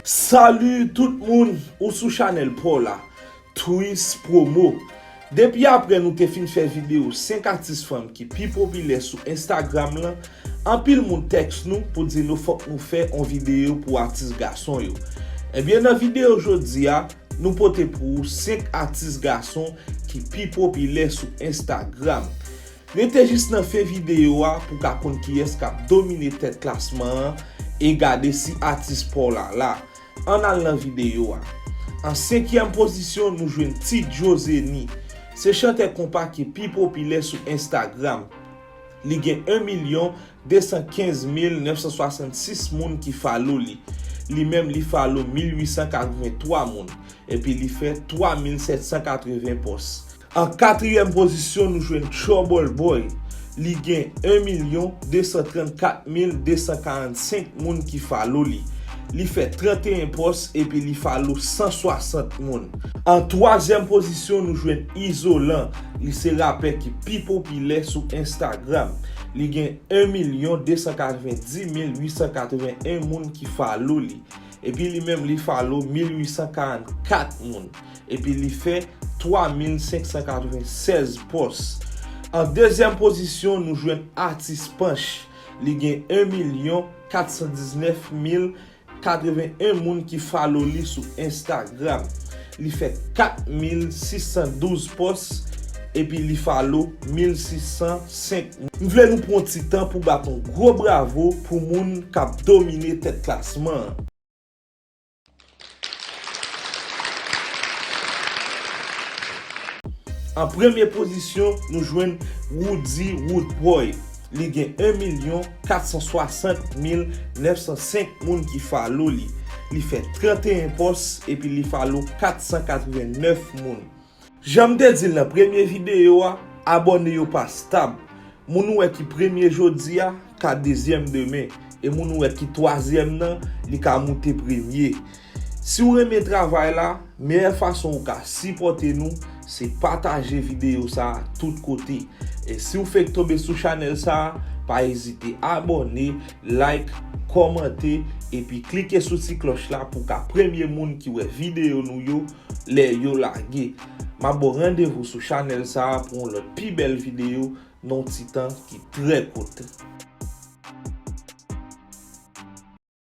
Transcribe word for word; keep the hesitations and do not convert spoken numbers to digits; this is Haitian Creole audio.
Salut tout moun, ou sou chanèl pa w la, Twist Promo. Depi apre nou te fin fè videyo senk atis fanm ki pi popilè sou Instagram lan, anpil moun tèks nou pou di nou fòk nou fè on videyo pou atis gason yo. Ebyen, nan videyo jodi a, nou pote pou ou senk atis gason ki pi popilè sou Instagram. Rete jis nan fen videyo a pou w ka konn kiyès k ap domine tèt klasman an e gade si atis pa w la la. Ann al nan videyo a. An senkyèm pozisyon, nou jwenn Ti Djo Zeni. Se chantè konpa ki pi popilè sou Instagram. Li gen en milyon de san kenz mil nèf san swasannsis moun ki follow li. Li menm, li follow mil uit san katrevenntwa moun. Epi li fè twa mil sèt san katreven pòs. An katriyèm pozisyon, nou jwenn Trouble Boy. Li gen en milyon de san trannkat mil de san karannsenk moun ki follow li. Li fè trannteyen pòs epi li follow san swasant moun. An twazyèm pozisyon, nou jwenn Izolan. Li se rapè ki pi popilè sou Instagram. Li gen en milyon de san katrevenndis mil uit san katreven en moun ki follow li. Epi li menm, li follow mil uit san karannkat moun. Epi li fè twa mil senk san katreven sèz pòs. An dezyèm pozisyon, nou jwenn atis Panch. Li gen en milyon kat san diznèf mil katreven en moun ki follow li sou Instagram. Li fè kat mil sis san douz pòs, epi li follow mil sis san senk moun. M vle nou pran ti tan pou bat on gwo bravo pou moun k ap domine tèt klasman an. An premye pozisyon, nou jwenn Roody Roodboy. Li gen en milyon kat san swasant mil nèf san senk moun ki follow li. Li fè trannteyen pòs epi li follow kat san katreven nèf moun. Jan m te di l nan premye videyo a, abòne yo pa stab. Moun ou wè ki premye jodi a, ka dezyèm demen. E moun ou wè ki twazyèm nan, li ka moute premye. Si w renmen travay la, meyè fason ou ka sipòte nou, se pataje videyo sa a tout kote. E si w fenk tonbe sou chanèl sa a, pa ezite abòne, like, kòmante, epi klike sou ti klòch la pou w ka premye moun ki wè videyo nou yo lè yo lage. M ap ba w randevou sou chanèl sa a pou yon lòt pi bèl videyo nan yon ti tan ki trè kout.